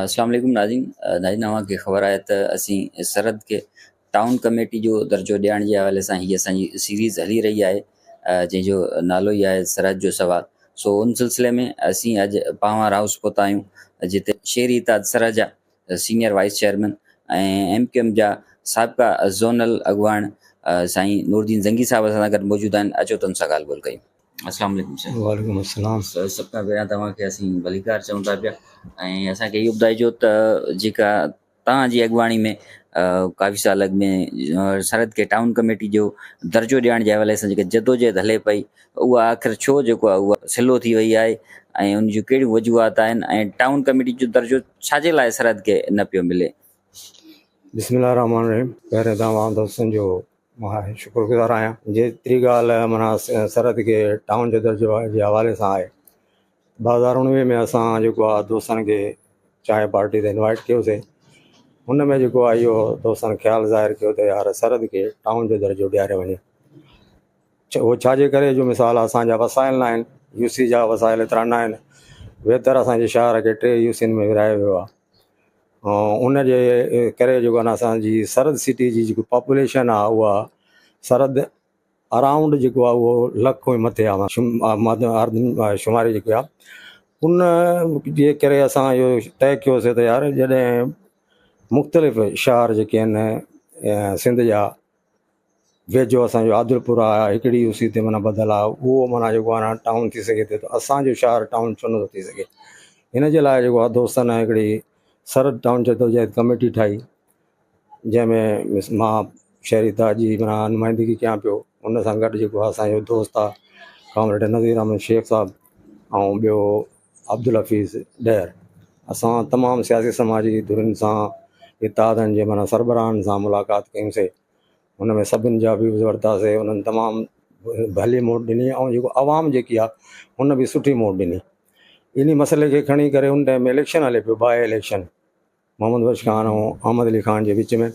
اسلام عليڪم ناظرين ناظرين اوهان کي خبر آهي ته اسين سرحد کي ٽائون ڪميٽي جو درجو ڏيڻ جي حوالي سان هي اسان جي سيريز هلي رهي آهي جنهن جو نالو ئي آهي سرحد جو سوال سو ان سلسلي ۾ اسين اڄ پاهوار هائوس پهتا آهيون جتي شهري اتحاد سرحد جا senior vice chairman ۽ M Q M جا سابقه زونل اڳواڻ سائين نور الدين زنگي صاحب اسان سان گڏ موجود آهن اچو ته ان سان ڳالهه ٻولهه ڪيون. السلام عليڪم سر. وعليڪم السلام. سر سڀ کان پهريان توهان کي اسين ڀليڪار چئون ٿا پيا ۽ اسان کي اهو ٻڌائجو ته جيڪا توهان جي اڳواڻي ۾ ڪافي سال اڳ ۾ سرحد کي ٽائون ڪميٽي جو درجو ڏيڻ جي حوالي سان جيڪا جدوجهد هلي پئي اها آخر ڇو جيڪو آهي اها سلو ٿي وئي آهي ۽ ان جون ڪهڙيون وجوهات آهن ۽ ٽائون ڪميٽي جو درجو ڇا جي لاء سرحد کي نه پيو ملي؟ بسم الله الرحمن الرحيم پهرين ته اوهان دوستن جو مان شڪر گذار آهيان. جيتري ڳالهه معنيٰ سرحد کي ٽائون جو درجو جي حوالي سان آهي 2019 ۾ اسان جيڪو آهي دوستن کي چانهه پارٽي تي انوائٽ ڪيوسي ان ۾ جيڪو آهي اهو دوستن خيال ظاهر ڪيو ته يار سرحد کي ٽائون جو درجو ڏياريو وڃي اهو ڇا جي ڪري جو مثال اسان جا وسائل نه آهن يو سي جا وسائل ايترا نه آهن ويتر اسان جي شهر کي 3 يو سين ۾ ورهايو ويو آهي ان جي ڪري جيڪو آهي نه اسان جي سرحد سٽي جي جيڪي پاپوليشن آهي اها سرحد ارائونڊ جيڪو آهي اهو لک کان مٿي آهي شماري جيڪي آهي ان جي ڪري اسان اهو طئي ڪيوسي ته يار جڏهن مختلف شهر جيڪي آهن سنڌ جا ويجهو اسان جو عادلپور آهي هڪڙي يو سي تي معنيٰ ٻڌل آهي اهو معنيٰ جيڪو آهي نه ٽائون ٿي سگهي ٿو ته اسان جو شهر ٽائون ڇو نٿو ٿي سگهي هن جي لاء جيڪو آهي دوستن هڪڙي سرحد ٽائون جدوجهد ڪميٽي ٺاهي جنهن ۾ مان شهري اتحاد جي معنيٰ نمائندگي ڪيان پيو ان سان گڏ جيڪو آهي اسان جو دوست آهي ڪامريڊ نظير احمد شيخ صاحب ۽ ٻيو عبدالحفيظ ڏهر اسان تمام سياسي سماجي ڌرين سان اتحادن جي معنيٰ سربراهن سان ملاقات ڪيونسي ان ۾ سڀن جا ويوز ورتاسي انهن تمام ڀلي موٽ ڏني ۽ جيڪو عوام جيڪي آهي ان به سٺي موٽ ڏني انهي مسئلي کي کڻي ڪري ان ٽائيم اليڪشن هلي پيو باء اليڪشن محمد بخش خان ۽ احمد علي خان جي وچ ۾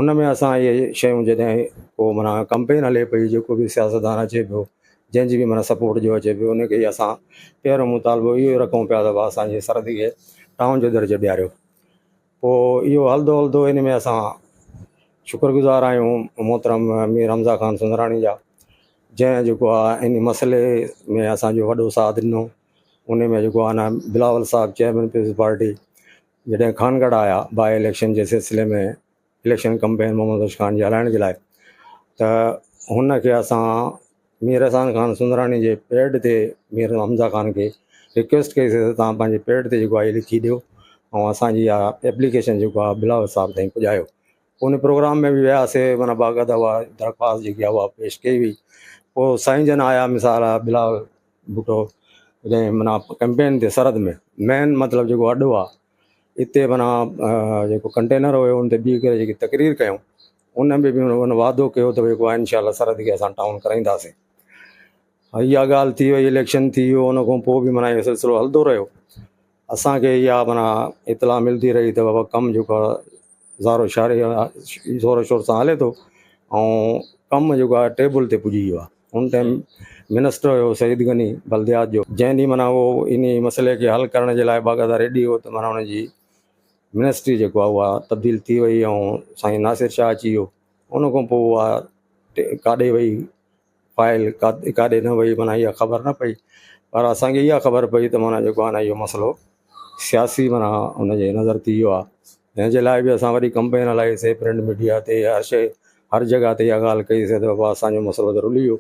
ان ۾ اسان اهي شيون جڏهن ڪو معنيٰ ڪمپين هلي پئي جيڪو به سياستدان اچي پيو جنهن جي به معنيٰ سپورٽ جو اچي پيو ان کي اسان پهريون مطالبو اهو رکون پيا ته اسانجي سرحد کي ٽائون جو درجو ڏياريو پوء اهو هلندو هلندو ان ۾ اسان شڪر گذار آهيون محترم مير حمزه خان سندراڻي جا جنهن جيڪو آهي ان مسئلي ۾ اسانجو وڏو ساٿ ڏنو ان ۾ جيڪو آهي نه بلاول صاحب چيئرمين پيپلز پارٽي جڏهن خانگڙهه آيا باء اليڪشن جي سلسلي ۾ اليڪشن ڪمپين محمد بخش خان جي هلائڻ جي لاء ته هن کي اسان مير احسان خان سندراڻي جي پيڊ تي مير حمزه خان کي رڪويسٽ ڪئي سي ته توهان پنهنجي پيڊ تي جيڪو آهي لکي ڏيو ۽ اسان جي اها ايپليڪيشن جيڪو آهي بلاول صاحب تائين پڄايو ان پروگرام ۾ به وياسي معنيٰ باقاعده اها درخواست جيڪي آهي اها پيش ڪئي وئي پوء سائين جن آيا مثال آهي بلاول ڀٽو جڏهن معنيٰ ڪمپين تي سرحد ۾ مين مطلب جيڪو اڏو آهي اتي معنيٰ جيڪو ڪنٽينر هيو ان تي بيهي ڪري جيڪي تقرير ڪيون ان ۾ به هن وعدو ڪيو ته جيڪو آهي انشاء الله سرحد کي اسان ٽائون ڪرائينداسين. اها ڳالهه ٿي وئي اليڪشن ٿي ويو ان کان پوء به معنيٰ اهو سلسلو هلندو رهيو. اسان کي اها معنيٰ اطلاع ملندي رهي ته بابا ڪم جيڪو آهي زارو شاري زور شور سان هلي ٿو ۽ ڪم جيڪو آهي ٽيبل تي پڄي ويو آهي. ان ٽائيم منسٽر هيو سعيد غني بلديات جو جنهن ڏينهن معنيٰ اهو انهي مسئلي کي حل ڪرڻ جي لاء باقاعده ريڊي هو ته معنيٰ ان جي منسٽري جيڪو آهي اها تبديل ٿي وئي ۽ سائين ناصر شاهه اچي ويو ان کان پوء اها ڪاڏي وئي فائل ڪاڏي نه وئي معنيٰ اها خبر نه پئي پر اسانکي اها خبر پئي ته معنيٰ جيڪو آهي نه اهو مسئلو سياسي معنيٰ ان جي نظر ٿي ويو آهي جنهن جي لاء به اسان وڏي ڪمپين هلائي سي پرنٽ ميڊيا تي هر شي هر جڳهه تي اها ڳالهه ڪئي سي ته بابا اسانجو مسئلو ته رلي ويو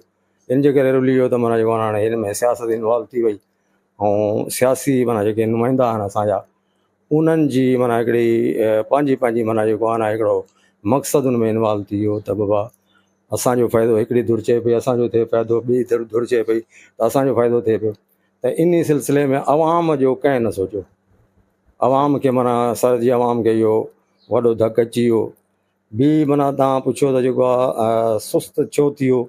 ان جي ڪري رلي ويو ته معنيٰ جيڪو آهي هاڻي هن ۾ سياست انوالو ٿي وئي ۽ سياسي معنيٰ جيڪي نمائندا آهن اسان جا انهن جي معنيٰ هڪڙي پنهنجي پنهنجي معنيٰ جيڪو آهي نه هڪڙو مقصد ان ۾ انوالو ٿي ويو ته بابا اسان جو فائدو هڪڙي ڌر چئي پئي اسان جو ٿئي فائدو ٻي ڌر ڌر چئي پئي ته اسان جو فائدو ٿئي پيو ته انهي سلسلي ۾ عوام جو ڪنهن نه سوچيو عوام کي معنيٰ سر جي عوام کي اهو وڏو ڌڪ اچي ويو ٻي معنيٰ تان پڇيو ته جيڪو آهي سست ڇو ٿي ويو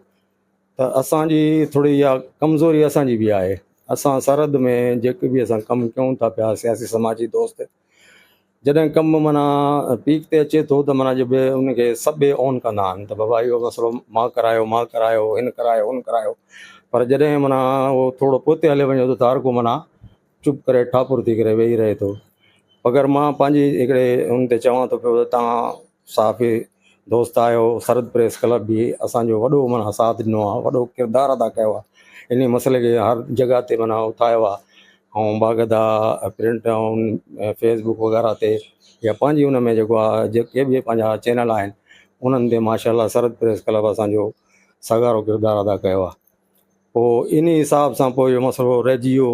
ته اسان جي ٿوري اها ڪمزوري اسان جي به آهي اسان سرحد ۾ جيڪي به اسان ڪم ڪيون ٿا پيا سياسي سماجي دوست جڏهن ڪم معنيٰ پيڪ تي اچي ٿو ته معنيٰ جي به ان کي سڀ اون ڪندا آهن ته بابا اهو مسئلو مان ڪرايو مان ڪرايو هن ڪرايو هن ڪرايو پر جڏهن معنيٰ اهو ٿورو پوئتي هلي وڃي ٿو ته هر ڪو معنيٰ چپ ڪري ٺاپر ٿي ڪري ويهي رهي ٿو. مگر مان پنهنجي هڪڙي ان تي چوان ٿو پيو ته توهان صحافي دوست آهيو، سرحد پريس ڪلب به اسان جو وڏو معنيٰ ساٿ ڏنو آهي، وڏو ڪردار ادا ڪيو آهي، انهي مسئلي کي هر جڳهه تي معنيٰ اٿايو آهي ۽ باقاعده پرنٽ ۽ فيس بڪ وغيره تي يا پنهنجي ان ۾ جيڪو آهي جيڪي به پنهنجا چينل آهن انهن تي ماشاء الله سرحد پريس ڪلب اسان جو سگهارو ڪردار ادا ڪيو آهي. پوء انهي حساب سان پوء اهو مسئلو رهجي ويو.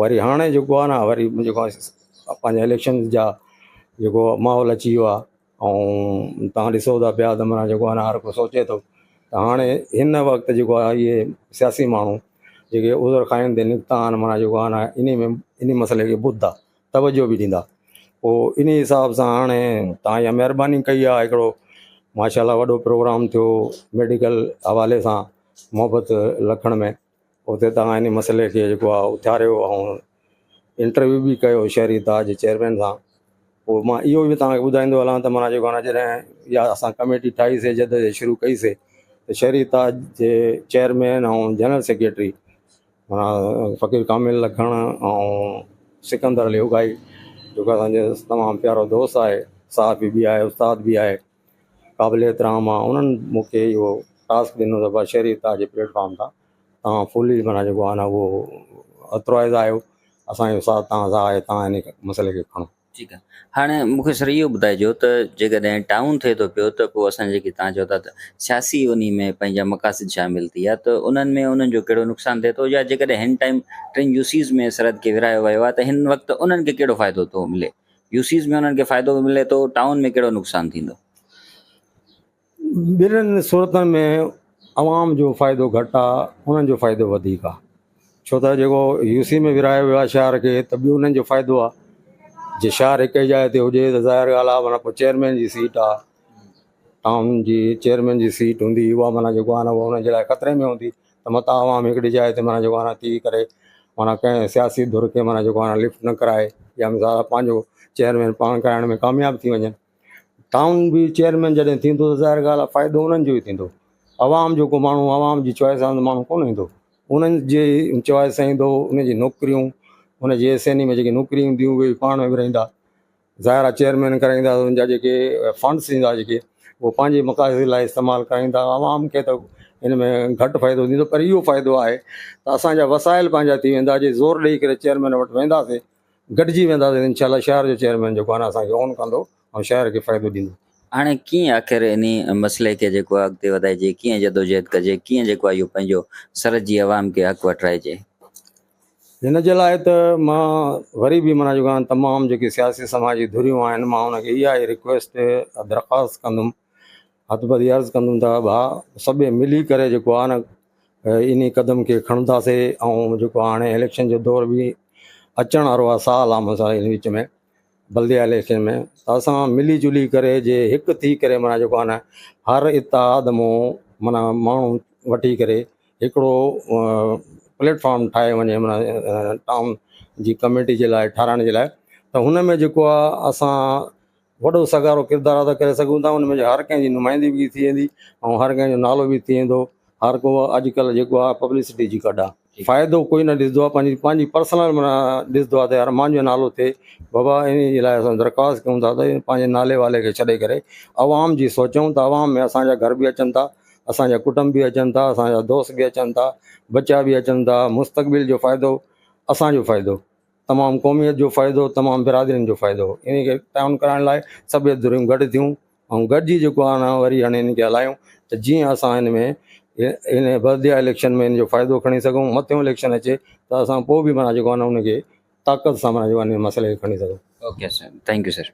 وري هاڻي جيڪو آهي نه وري جيڪو آهي پنهنجا اليڪشن جا جيڪو ماحول اچي ويو آهي ۽ توهان ڏسو ٿا پيا ته معنيٰ جيڪو آهي نه هر ڪو سوچي ٿو ته هاڻي هن وقت جيڪو آهي اهي سياسي ماڻهو جيڪي عذر خواهين تي نڪتا آهن معنيٰ جيڪو آهي نه انهي ۾ انهي مسئلي کي ٻڌندا توجه به ڏيندا پوء انهي حساب سان هاڻي توهان اها مهرباني ڪئي آهي هڪڙو ماشاء الله وڏو پروگرام ٿيو ميڊيڪل حوالي سان محبت لکڻ ۾ اتي توهان انهي مسئلي کي جيڪو آهي اٿاريو ۽ انٽرويو به ڪيو شهري اتحاد جي چيئرمين سان پوء مان اهو به توهان کي ٻڌائيندو هلان ته معنيٰ جيڪو آهي نه جڏهن اها اسان ڪميٽي ٺاهي سي جدوجهد شروع ڪئي سي ته شهري اتحاد جي چيئرمين ۽ جنرل سيڪريٽري معنيٰ فقير ڪامل لکڻ ۽ سڪندر علي اوگائي جيڪو اسان جو تمام پيارو دوست آهي صحافي به آهي استاد به آهي قابل احترام آ انهن مون کي اهو ٽاسڪ ڏنو ته بابا شهري اتحاد جي پليٽ فارم تان توهان فلي معنيٰ جيڪو آهي نه اهو اٿرائز آهيو اسان جو ساٿ توهان سان آهي توهان ان مسئلي کي کڻو. ٺيڪ آ هاڻي مون کي سر اهو ٻڌائجو ته جيڪڏهن ٽائون ٿئي ٿو پيو ته پوء اسان جيڪي توهان چئو ٿا ته سياسي انهي ۾ پنهنجا مقاصد شامل ٿي ويا ته انهن ۾ انهن جو ڪهڙو نقصان ٿئي ٿو يا جيڪڏهن هن ٽائيم ٽن يوسيز ۾ سرحد کي ورهايو ويو آهي ته هن وقت انهن کي ڪهڙو فائدو ٿو ملي يو سيز ۾ انهن کي فائدو به ملي ٿو، ٽائون ۾ ڪهڙو نقصان ٿيندو؟ ٻنهن صورتن ۾ عوام جو فائدو گهٽ آ، انهن جو فائدو وڌيڪ آ، ڇو ته جيڪو يو سي ۾ ورهايو ويو آ شهر کي ته به انهن جو فائدو آ، جي شهر هڪ ئي جاء تي هجي ته ظاهر ڳالهه آ معنيٰ پوء چيئرمين جي سيٽ آ، ٽائون جي چيئرمين جي سيٽ هوندي اها معنيٰ جيڪو آ نه اها انهن جي لاء خطري ۾ هوندي ته متان عوام هڪڙي جاء تي معنيٰ جيڪو آ نه ٿي ڪري معنيٰ ڪنهن سياسي ڌر کي معنيٰ جيڪو آ نه لفٽ نه ڪرائي يا مثال پنهنجو چيئرمين پاڻ ڪرائڻ ۾ ڪامياب ٿي وڃن. ٽائون به چيئرمين جڏهن ٿيندو ته ظاهر ڳالهه آ فائدو انهن جو ئي ٿيندو. عوام جو ڪو ماڻهو عوام جي چوائس سان ماڻهو ڪونه ايندو. انهن جي چوائس سان ايندو، انهن جي نوڪريون، ان جي ايس اين اي ۾ جيڪي نوڪريون اينديون اهي پاڻ ۾ ورهائيندا. ظاهر آهي چيئرمين ڪرائيندا ته ان جا جيڪي فنڊس ايندا جيڪي اهو پنهنجي مقاصد لاء استعمال ڪرائيندا عوام کي ته ان ۾ گهٽ فائدو ٿيندو پر اهو فائدو آهي ته اسان جا وسائل پنهنجا ٿي ويندا جي زور ڏئي ڪري چيئرمين وٽ وينداسي گڏجي وينداسي انشاء الله شهر جو چيئرمين جيڪو آهي نه اسان کي اون ڪندو ۽ شهر کي فائدو ڏيندو. هاڻي ڪيئن آخر انهي مسئلي کي جيڪو آهي اڳتي وڌائجي ڪيئن جدوجهد ڪجي ڪيئن جيڪو آهي اهو پنهنجو سر جي عوام کي حق وٺرائجي. هن جي لاء ته مان وري به معنيٰ جيڪو آهن تمام جيڪي سياسي سماجي ڌريون آهن مان انهن کي اها ئي رڪويسٽ درخواست ڪندم هٿ ٻڌي عرض ڪندم ته ڀاء سڀ ملي ڪري جيڪو آهي نه انهي قدم کي کڻنداسي ۽ جيڪو هاڻي اليڪشن جو دور به اچڻ وارو آهي سال آهي مثال ان وچ ۾ بلديه اليڪشن ۾ ته اسان ملي جلي ڪري جي هڪ ٿي ڪري معنيٰ جيڪو آهي نه هر اتحاد مون معنيٰ ماڻهو وٺي ڪري هڪڙو پليٽ فارم ٺاهي وڃي معنيٰ ٽائون جي ڪميٽي جي لاء ٺاراهڻ جي لاء ته هن ۾ جيڪو آهي اسان وڏو سگهارو ڪردار ادا ڪري سگهون ٿا ان ۾ هر ڪنهن جي نمائندگي به ٿي ويندي ۽ هر ڪنهن جو نالو به ٿي ويندو هر ڪو اڄڪلهه جيڪو آهي پبلسٽي جي ڪڍ آهي فائدو ڪوئي نه ڏسندو آهي پنهنجي پنهنجي پرسنل معنيٰ ڏسندو آهي ته يار مانجو نالو ٿئي بابا ان جي لاء اسان درخواست ڪيون ٿا ته پنهنجي نالي والي کي ڇڏي ڪري عوام جي سوچون ته عوام ۾ اسانجا گهر به اچن ٿا اسان جا ڪٽنب به اچن ٿا، اسان جا دوست به اچن ٿا، ٻچا به اچن ٿا، مستقبل جو فائدو اسان جو فائدو، تمام قوميت جو فائدو، تمام برادرين جو فائدو، انهي کي تعاون ڪرائڻ لاء سڀئي ڌريون گڏ ٿيون ۽ گڏجي جيڪو آهي نه وري هاڻي ان کي هلايون ته جيئن اسان ان ۾ ان بلديه اليڪشن ۾ ان جو فائدو کڻي سگهون، مٿيون اليڪشن اچي ته اسان پوء به معنيٰ جيڪو آهي نه ان کي طاقت سان معنيٰ جيڪو آهي ان مسئلي کي کڻي سگهون. Okay sir thank you sir.